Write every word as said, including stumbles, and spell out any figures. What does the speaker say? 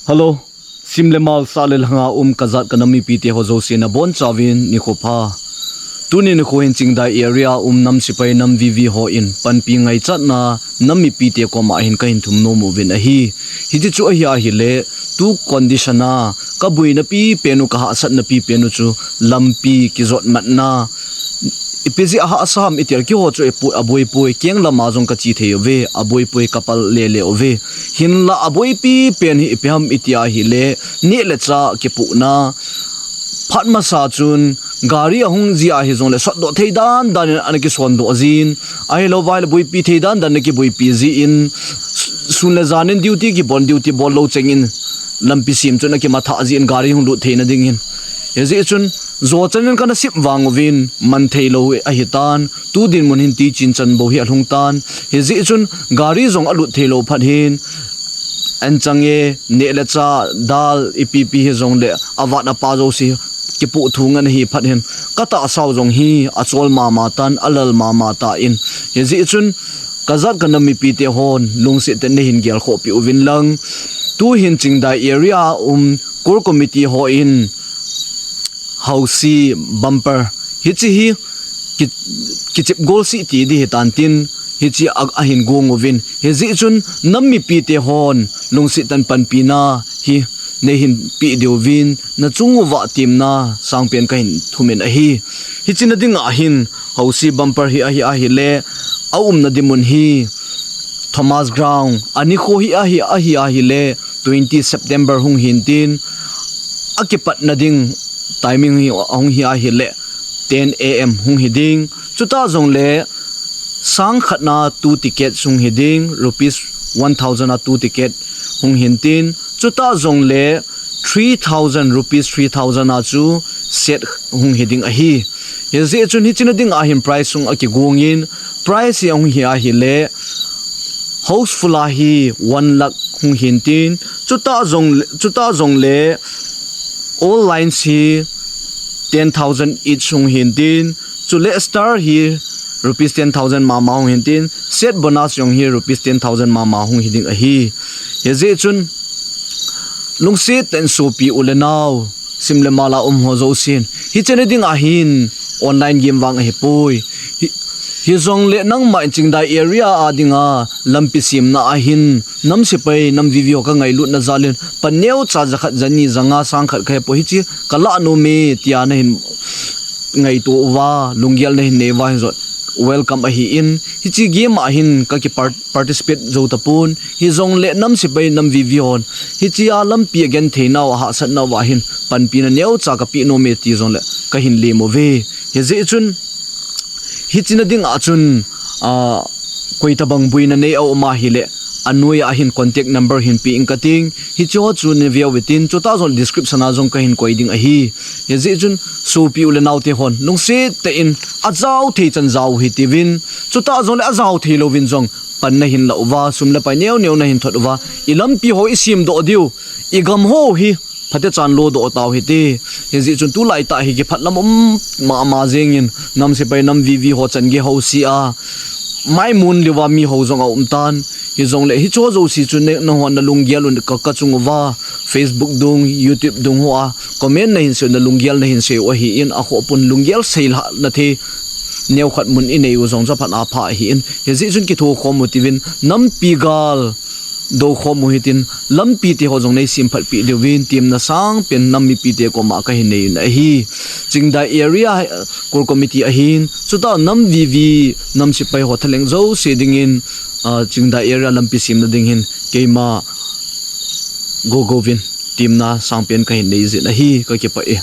Hello, sim le mal, sah le lhanga um kajat kanam mipite ho jouse nabonchauvin nikho pha. Tuni nikho hin Chingdai area um nam sipai nam VV hon panpi ngaichatna nam mipite koma hin kahin thum nom uvin ahi. Hiche chu ahi ahile, tu condition a kabuina pipen u, kahahsatna pipen u chu lampi kijotmatna. Ipi jeh a hahsa ham itia, keiho chu aboipoi, keng lama jong kache thei uve, aboipoi, kapal lele uve. Hinla aboipi pen hi ipi ham itia ahile, neh le chah kipuhna. Phat masa chun gari ahung jia hijongle sotdoh thei dan dan in ana kisondoh jin, ahilouva ahile boipi thei dan dan in ana kiboipi jin, sun le jan in duty kibol, duty bol lou chengin lampi sem chun akimathah jin gari hung lut theina dingin. Hijeh chun jochan in kana sep vang uvin man theilou ahitan, tu dinmun hin tuchin chan bou hi alhung tan. Hijeh chun gari jong alut theilou phat hin, anchang e, neh le chah, dal, ipi pi hijongle avat apa jouse kipoh thu ngen ahi phat hin, katahsau jong hi achol mama tan, alal mama tan. Hijeh chun kajat kanam mipite hon lungset tah in neihin gelkhohpeh uvin lang. Tuhin Chingdai area a um Core Committee hon Hausi Bumper hiche hi ki, kichep golseh ti ding hitan tin, hiche a, ahin gong uvin. Hijeh chun nam mipite hon lungset tah in panpina hi neihin peh diuvin nachung uva temna sangpen kahin thumin ahi. Hiche na dinga hin Hausi Bumper hi ahi ahile, aumna dinmun hi Thomas Ground, anikho hi ahi, ahi ahile twenty September hung hintin, akipatna ding timing hi ahung hi ahile ten A M hung hiding. Chutah jongle sang khatna two tickets hung hiding, rupees one thousand a two ticket hung hintin. Chutah jongle three thousand rupees, three thousand a chu set hung hiding ahi. Hijeh chun hiche na dinga hin prize sung akigongin, prize hi ahung hi ahile, houseful a hi one lakh hung hintin, chutah jong, chutah jongle all lines hi ten thousand each hung hintin, chule star hi rupees ten thousand mama hung hintin, set bonus jong hi rupees ten thousand mama hung hiding ahi. Hijeh chun lungset tah in sopi u le nao, sim le mal a um ho jousen, hiche na dinga hin online game vang ahipoi. Hi, hijongle nangma in Chingdai area a dinga lampi semna a hin nam sipai nam VV ho kangailutna jal in pan neocha jakhat, jani, janga, sang khat kahepoi, hiche kalah nom e tia nahin ngaito uva, lunggel nahin nei uva hijongle welcome ahin, hiche game a hin kaki part-, participate jou tapon. Hijongle nam sipai nam VV hon hiche a lampi agenthei nau, ahahsat nauva hin panpina neocha kapeh nom e ti jongle kahin lem uve. Hijeh chun hiche na dinga chun, a, koitobang boina nei aum ahile, anoiya hin contact number hin pe inge kating. Hicheho chu nave uvintin, chutah jong description a jong kahin koi ding ahi. Hijeh chun sopi u le naote hon lungset tah in ajao thei chan jao u hitiuvin, chutah jongle ajao thei louvin jong pan nahin lah uva, sum le pai neo neo nahin thot uva, ilampi ho isemdoh diu, igam ho hi phatechan lodoh tau hite. Hijeh chun tulaitah hi kiphatlam um mama jengin, nam sipai nam VV ho chan gei house a maimun liuva mi ho jong aumtan. Hijongle hicheho jouse chu nangho nalunggel un ka, kachung uva, Facebook dung, YouTube dung hoa comment nahin seiu, nalunggel nahin seiu ahin, akhoh pun lunggel seilhahna thei neokhat mun inei u jong chu aphat apha ahin. Hijeh chun kithokhom u tiuvin, nampi gal doukhom u hitin, lampite ho jong neisemphatpeh diuvin temna sangpen nam mipite koma kahin neiyin ahi. Chingdai area Core Committee ahin, chutah nam VV, nam sipai ho thalheng jouse dingin, a, Chingdai area lampi semna ding hin keima Gogouvin temna sangpen kahin neijin ahi, kakipah e.